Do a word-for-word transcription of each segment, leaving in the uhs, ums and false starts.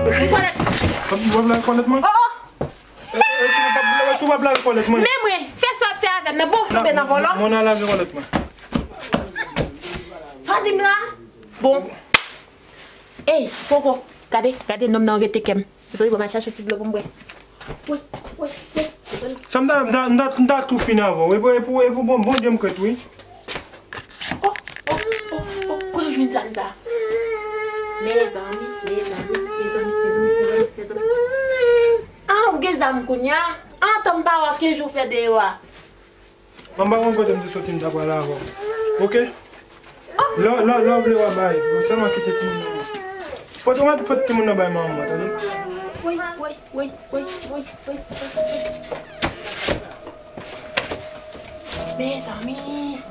Li kòlèt. W ap lave kòlèt mwen? Oh, oh. E, e, si w p ap, si w p ap lave kòlèt mwen. Men mwen, fè sa w ap fè avè m nan, bon, kanpe nan vòlò. Mwen al lave kòlèt mwen. Sa w di m la? Bon. Ey, Koko, gade, gade nonm nan rete kè m. Mezanmi, bon, m al chache yon ti dlo pou m bwè. Wi, wi, wi, mezanmi. Sa m ta, m ta, m ta, m ta tou fini avè w. E pou, e pou, e pou bon, Bondye m kwè tou, wi. Oh, oh, oh, oh, kote w jwenn zam sa? Mezanmi, mezanmi, mezanmi, mezanmi, mezanmi, mezanmi. Ah, ou gen zam kounye a? Ah, tan m pa wè w, kenz jou w fè deyò a. Mwen pa konn kote m te soti m ta pral avè w. Oke? Lè, lè, lè w vle w a bay. Ou sèlman kite timoun nan. Pote, ou mèt pote timoun nan bay manman, tande? Woy, woy, woy, woy, woy, woy, woy. Mezanmi.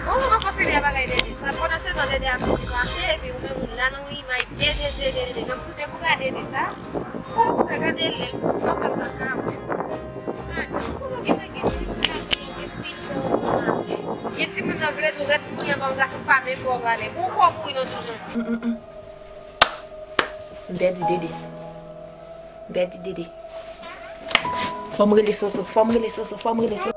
Ou poko fini a bagay Dede sa. Pandan se tan Dede ap pase, epi ou menm ou la nan imaj Dede, Dede, Dede. N ap koute pou gade Dede sa. Sa, sa, gade lè, ti papa pa ka wè. Gade, kòman gen nèg gen ti moun la, gen pito, gen ti moun nan vle di w ret mouri anba yon gason pa menm ba w valè. Pou w kò mouri nan tou jan. M pèdi Dede. M pèdi Dede. Fò m rele Soso, fò m rele Soso, fò m rele Soso.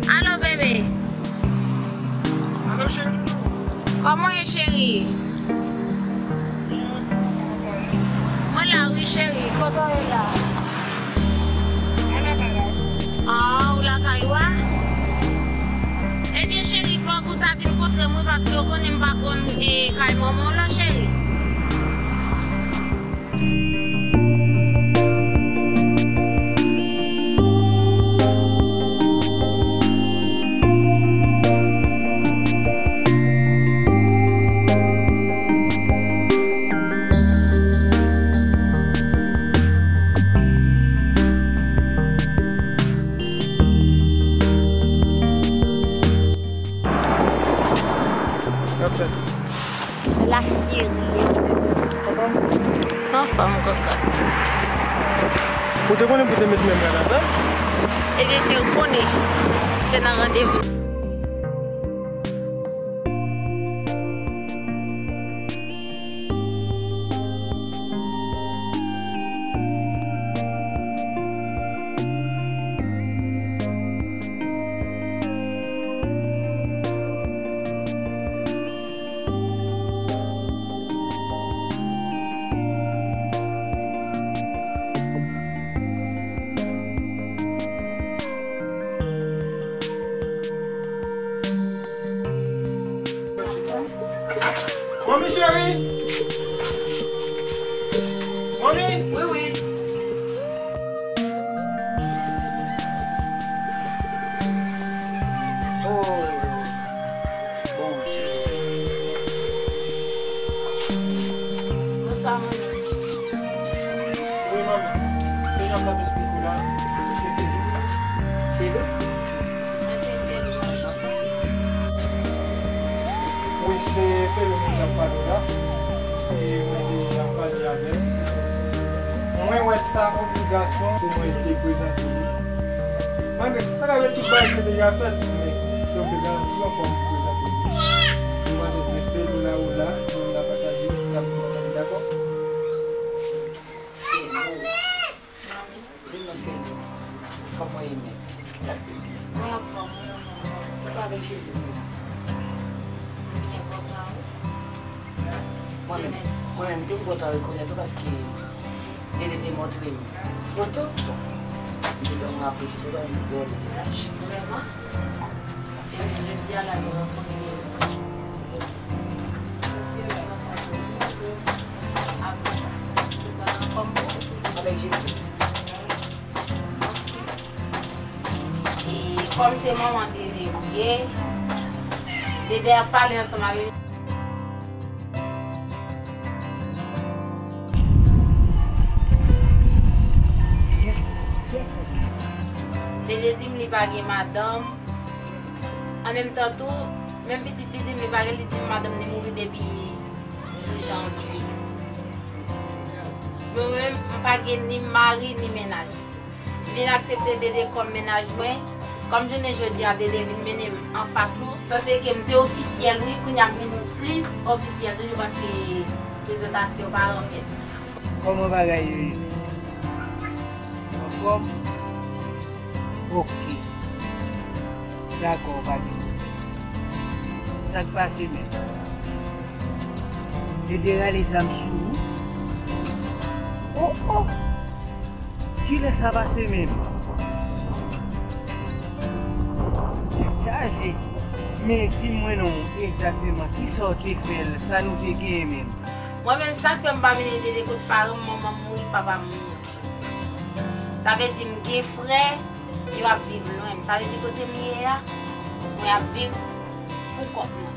Alo, bebe. Alo, cheri. Kòman w ye, cheri? Mwen la, wi, cheri. Kote w ye la? Mwen lakay la. Ah, ou lakay ou a? Ebyen, cheri, fòk ou ta vin kontre mwen paske w konnen m pa konn, eh, kay manman w lan, cheri. La cheri. Anfòm, kòkòt. Ou te konnen pou te met menm rad la, wi? Ebyen, cheri, ou konnen. Se nan randevou. Manmi cheri! Manmi! Wi, wi. Oh, Bondye. Bonswa, manmi. Wi, manmi. Se jan m t ap esplike w la, se Feli. Feli? Mwen se Feli, mwen. Wi, se Feli moun k ap pale w la. E mwen te ap pale avè l. Mwen wè sa obligasyon pou mwen te prezante li. Malgre sa ka fè tout bagay te deja fèt, men se obligasyon fò m prezante li. Mwen panse ke Feli la ou la, nou la pataje sa pou mwen, dakò? Feli. Di m non, Feli, kòman w ye menm? Mwen anfòm, wi, anfòm. Ou pa avèk Jezi tou la? Mwen byen kòm la, wi. Mwen menm, mwen menm tou, m kontan rekonèt ou paske Dede te montre m foto. Bon, m te vrèman apresye foto, m wè w de vizaj. Vrèman? Ebyen, jodi a la, nou rankontre. Avèk Jezi. Kòm se manman Dede ou ye, Dede ap pale ansanm avè m. Dede di m li pa gen madanm. An menm tan tou, menm pitit li di m li pa gen, li di m madanm li mouri depi douz janvye. Mwen menm, m pa gen ni mari ni mennaj. M vin aksepte Dede kòm mennaj mwen. Kòm jounen jodi a, Dede vin mennen m anfas ou. Sanse ke m te ofisyèl, wi, kounye a m vin plis ofisyèl toujou paske prezantasyon paran fèt. Kòman bagay yo ye? Anfòm? Ok. Dakò, pa gen pwoblèm. Sa k pase menm? Dede rale zam sou ou? Oh, oh! Kilè sa pase menm? Tèt chaje. Men di mwen non, egzakteman, kisa w te fè l, sa nou te genyen menm? Mwen menm, sa k fè m pa mennen Dede kot paran m, manman m mouri, papa m mouri. Sa vle di m gen frè, yo ap viv lwen m. Sa vle di kote m ye a, mwen ap viv pou kont mwen.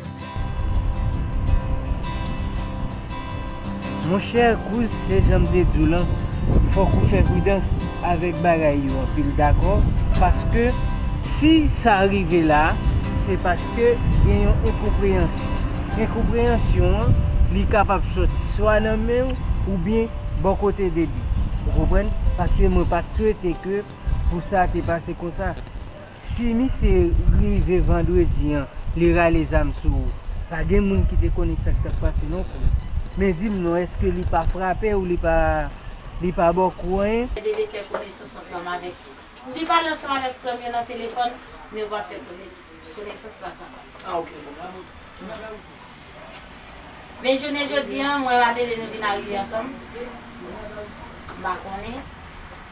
Monchè, kouz, se jan m te di w lan, fòk ou fè pridans avèk bagay yo anpil, dakò? Paske si sa rive la, se paske gen yon enkonpreyansyon. Enkonpreyansyon an, li kapab sòti swa nan men w oubyen bò kote Dede. Ou konprann? Paske mwen pa t swete ke pou sa te pase konsa. Si misye rive vandredi an, li rale zam sou ou, pa gen moun ki te konnen sa k t ap pase non, kouz. Men di m non, èske li pa frape ou li pa, li pa ba w kou anyen? Dede fè konesans ansanm avèk, li pale ansanm avèk frè m yo nan telefòn, men yo pa fè kones-, konesans fas a fas. Ah, ok, bon, bravo. Men jounen jodi a, mwen avè Dede nou vin arive ansanm. M pa konnen.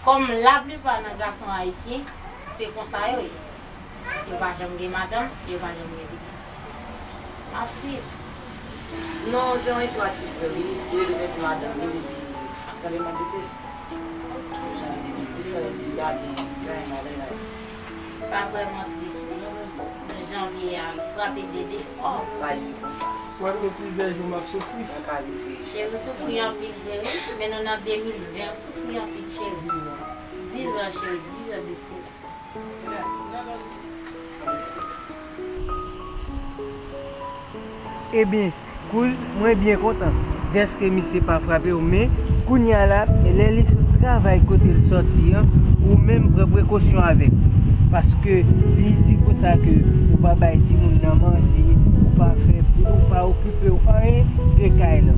Kòm laplipa nan gason ayisyen, se konsa yo ye. Yo pa janm gen madanm, yo pa janm gen pitit. M ap swiv. Non, se yon istwa ki vrè, wi. Dede pèdi madanm li depi, sa fè m ap rete. Janvye de mil dis, sa vle di li pa gen, li pa gen madanm, li pa gen pitit. Sa vrèman tris, wi. Douz janvye a, l frape Dede fò. Pa rive konsa. Mwen gen plizyè jou m ap soufri. Sa ka rive. Cheri, w soufri anpil vre, wi. Men nou nan de mil ven, w soufri anpil, cheri. Dizan. Dizan, cheri, dizan de sila. Ebyen, kouz, mwen byen kontan dèske misye pa frape w, men kounye a la, lè li sot travay kote l sòti an, ou menm pran prekosyon avè l. Paske li di konsa ke ou pa bay timoun nan manje, ou pa fè, ou pa okipe w anyen de kay lan.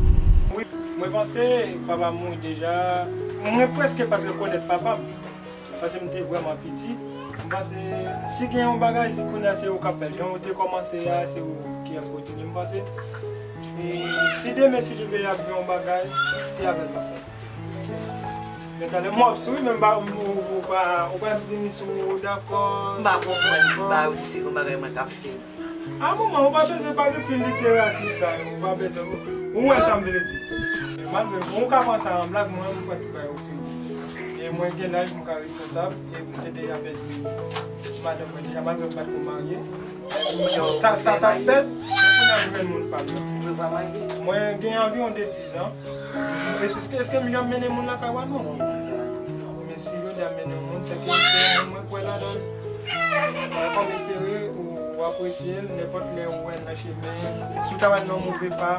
Wi, mwen panse papa m mouri deja. Mwen prèske pa t rekonèt papa m. Paske m te vrèman piti. M panse, si gen yon bagay, si kounye a se ou k ap fè l. Jan ou te kòmanse a, se ou ki ap kontinye, m panse. E si demen, si Dye vle, ap gen yon bagay, se avè l m ap fè l. Men talè m w ap souri, men m pa, ou, ou pa, ou pa di m si ou dakò, m pa si ou pa konprann, dakò. M pa di se yon bagay mwen k ap fè. A moman, ou pa bezwen pa gen pil literati sa yo, ou pa bezwen. Ou wè sa m vle di. Malgre, bon, ou ka pran sa an blag, mwen, m pran tout bagay o serye. E mwen gen laj, m ka responsab, e m te deja pèdi madanm mwen deja, malgre m pa t ko marye. Sa, sa t ap fèt, men kounye a m jwenn moun pa m nan. Mwen gen anviwon de dizan. Èske, èske m janm mennen moun lakay w a? Non. Men si jodi a m mennen yon moun, se ke se yon moun mwen kwè ladan l. Mwen konn espere ou, ou apresye l, nenpòt lè ou wè l nan chemen, si w ta wè l nan yon move pa,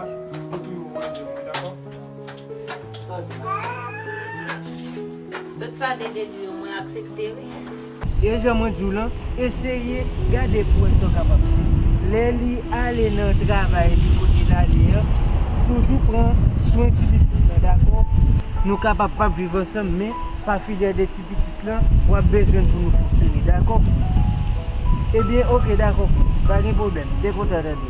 ou toujou voye di mwen, dakò? Tout sa Dede di yo, mwen aksepte, wi. E jan mwen di w lan, eseye gade pou wè sa w kapab fè. Lè li ale nan travay li kote l ale an, toujou pran swen ti pitit lan, dakò? Nou kapab p ap viv ansanm, men pa fidèl de ti pitit lan, w ap bezwen l pou nou fonksyone, dakò? Ebyen, oke, dakò, pa gen pwoblèm. M te kontan tande w.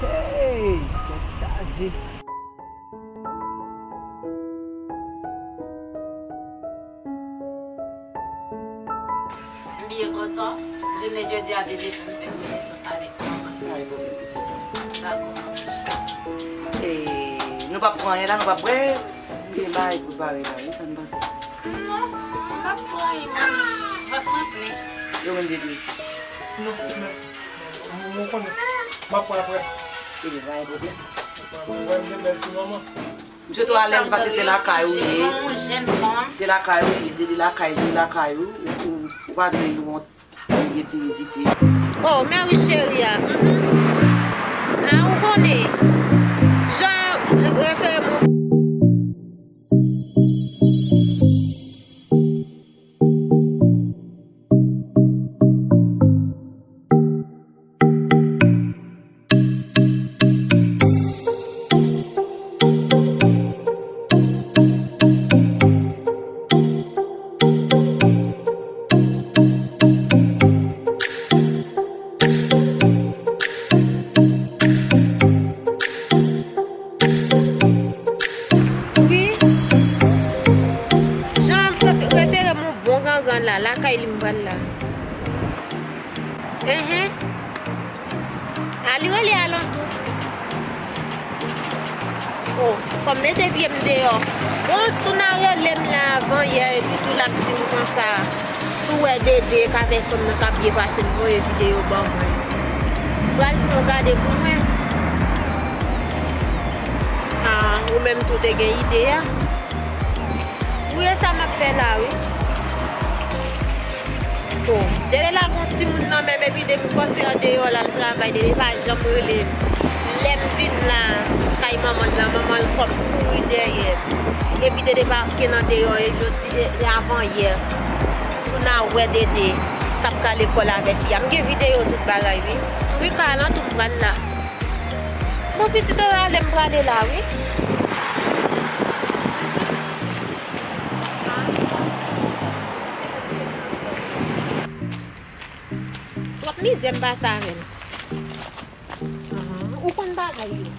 Hey! Tèt chaje. M byen kontan. Jounen jodi a, Dede fè m fè konesans avèk manman. Pa gen pwoblèm, pitit. Dakò, manmi. E, nou p ap pran anyen la, nou p ap bwè. M gen bagay prepare la, wi, sa n panse? Non, m p ap pran anyen, manmi. Yo menm de dwe. Non, mèsi. Mwen konnen. M ap pran apre. Ebyen, pa gen pwoblèm. Mwen gen bèl ti manman. Misye tou alèz paske se lakay ou ye. Se lakay ou ye, Dede lakay, Dede lakay ou, ou, ou, ou pa dwe wont, ou gen timidite. Oh, Mary cheri a. Mhm. Ah, ou konnen. Jan refere mwen. Wi. Jan m refe-, refere m yon bon grangran la, lakay li m pral la. Enhen. A, li rele alantou. Oh, fò m mete pye m deyò. Bon, Suna rele m la avan yè, epi tou l ap di m konsa. Si w wè Dede k avèk fanm nan k ap byen pase, l voye videyo ban mwen. M pral fè yon gade pou mwen. Ah, ou menm tou te gen ide a. Wi, e sa m ap fè la, wi. Bon, Dede la gon timoun nan menm, epi depi m panse andeyò l al travay, Dede pa janm rele m. Lè m vin la, kay manman l lan, manman l kòm kouri dèyè m. Epi Dede pa ken andeyò, e jodi, e, e avan yè. Suna wè Dede k ap ka lekòl avè fi a. M gen videyo tout bagay, wi. Wi, ka alantou m pral la. Bon, pitit, ou ale, m prale la, wi. Twòp mizè m pase avè l. Ahan, ou konn bagay yo.